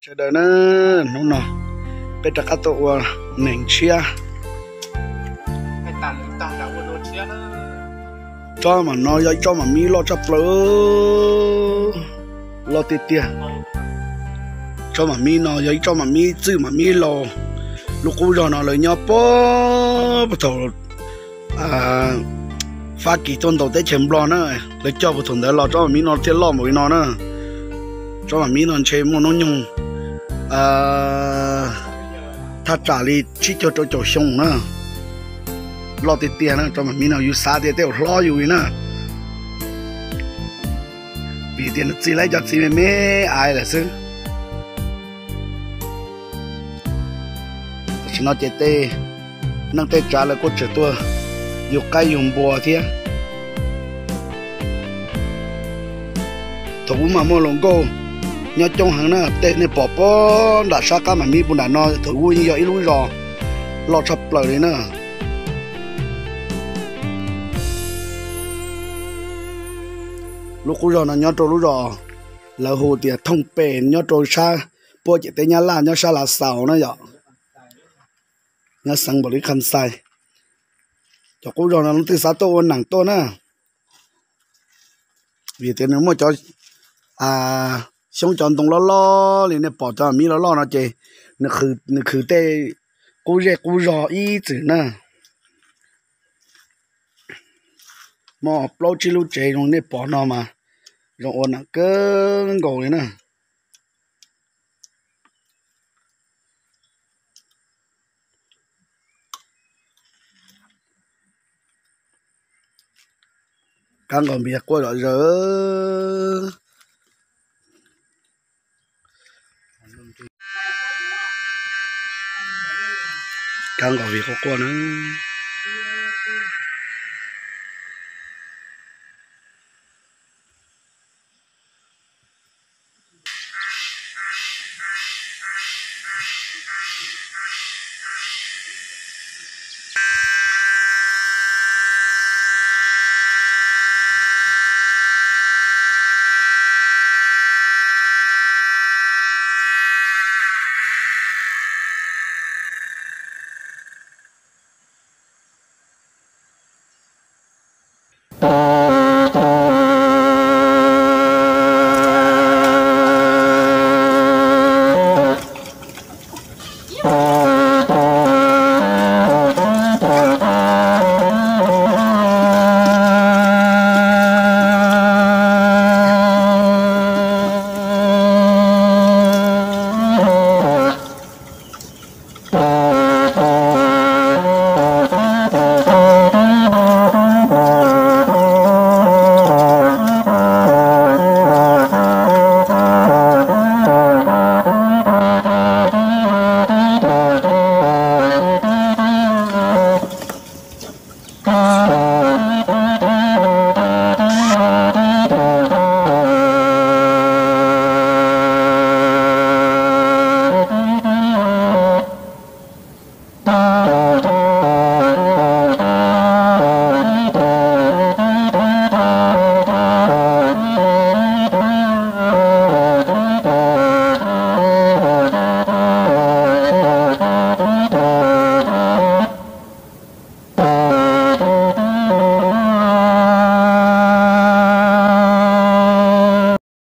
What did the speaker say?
Sawv daws na, hnub no peb rov qab tuaj ua neeg tshiab. Tsob mam no yog ib tsob mam mib loj tshaj plaws, loj tiag tiag. Tsob mam mib no yog ib tsob mam mib txwj mam mib laus. Lub qub zog no lawv nyob puag thaum Fab Kis tuaj ntaus teb chaws Nplog na, lawv cog puag thaum ntawd los tsob mam mib no thiaj loj npaum li no na. Tsob mam mib no ntshe muaj hnub nyoog thaj tsam li tsib caug rau caum xyoo na. Loj tiag tiag na, tsob mam mib no yus xav tias tej zaum hlob yus li na. Vim tias nws txi lawv cov txiv me me ais lawm xwb. Tam sim no ces tej neej tej tsav lawv kuj tseem tuaj yug qaib yug npua thiab. Thaum ub mas muaj hluas nkauj nyob coob heev na, tej nej pom puag nram sab qab mam mib puag nram no thaum ub yeej yog ib lub zos loj tshaj plaws li na. Lub qub zog no nyob rau lub zos lawv hu tias Thooj Pes, nyob rau sab puab ciam teb Nyab Laj, nyob sab Lav Xaus na yom, nyob xeev Npaus Lis Kham Xais. Cov qub zog no leej twg xav tuaj ua neeg tuaj na, vim tias nws muaj cov xyoob cov ntoo loj loj li nej pom cov mam mib loj loj no ces nws khwv tej qub zej qub zog ib txwm na. Muaj plaub tsib lub tsev zoo nej pom no mas zoo ua neeg kawg nkaus li na. Kab nqos npias quaj zom zaws. Kab nqos npias quaj quaj na.